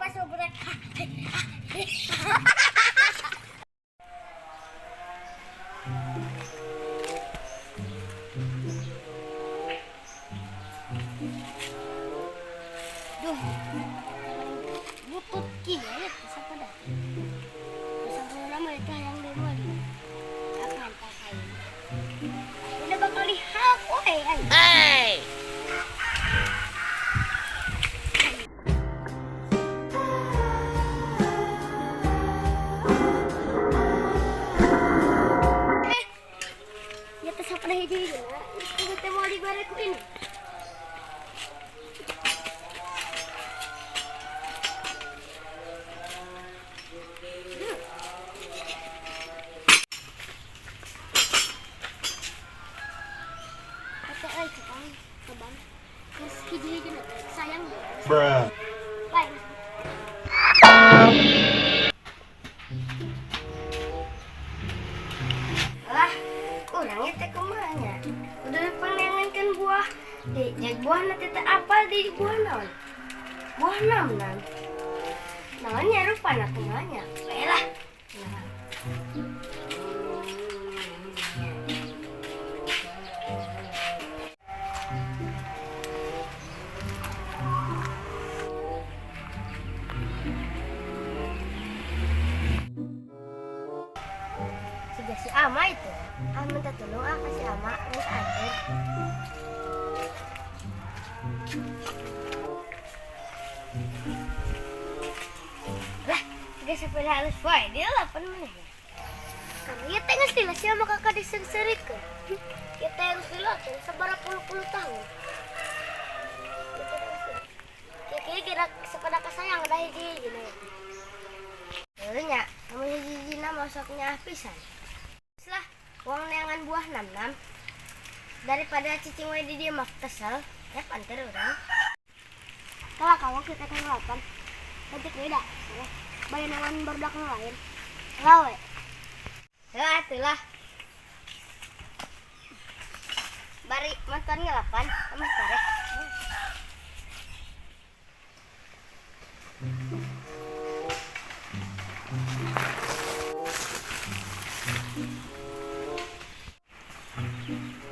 Pas ngobrol. Duh. Butut kieu ya sepeda. Sebelum nama itu yang di meuli. Akan tak kain. Udah bakal dihak we aing. Hey! Eh, ya teh sepeda hiji hiji. Itu teh mau dibere ku ini. Kata euy kebang, kebang. Geus hiji-hiji na teh sayang. Bruh. Baik. Lah, kurangnya teh kumaha nya? Udah panengankeun buah. Di jag buah na teh apal di buah naon? Buah nam nam. Naonnya rupana kumaha nya? Bae lah. Nah. Siga si Ama itu. Ah, minta tolong ah ka si Ama, minta anter. Lah, tiga sepeda halus wae dia lapan mana ya? Kamu ya teh geus lila sia mah kakak diseungseurikeun. Ya teh geus lila teh sabaraha puluh-puluh tahun. Ya teh geus lila. Kieu kira sepeda kasayang dah hiji-hiji na. Heuh nya, kamu hiji-hijina masoknya pisan. Lah, uang neangan buah nam-nam. Daripada cicing we di dieu mah kesel, ya anter urang. Kalau kamu kita kan ngelapan, nanti beda. Bayangan barudak nu lain. Lah we. Heuh atuh lah. Bari mantan ngelapan, sama tarik.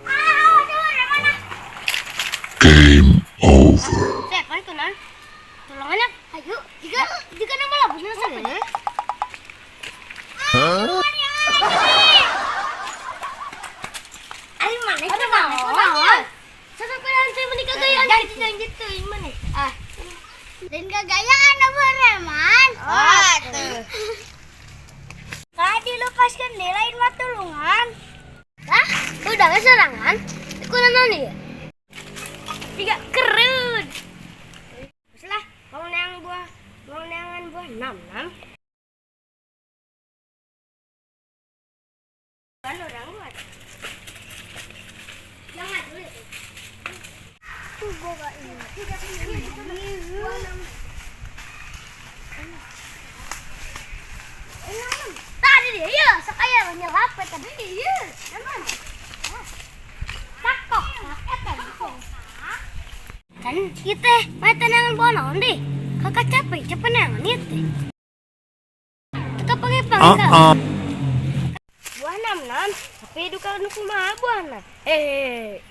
Ah, aduh, mana? Game over. Siapa itu nan? Tolongannya, ayo. Jika jika nama labusnya siapa? Huh? Ari mana itu naon? Sasapedaan teh meuni kagayaan gitu jangan gitu mana? Ah. Dan kagayaan apa reman? Oh, tuh. Tadi lepaskan deh lain mah tulungan. Lah, udah nggak serangan? Iku naon ya? Tiga keren. Terus lah, mau neang buah, mau neangan buah enam enam. Kan orang buat. Jangan dulu. Tuh boga ini. Tadi dia ya, sakaya nyelap tadi iya. Takok, eta Kan kita mah tenangan buah naon deh. Kakak capek, capek nangan ieu teh. Teka panggil panggil. Uh-uh. Buah nam nam, tapi duka nu kumaha buahna. Eh.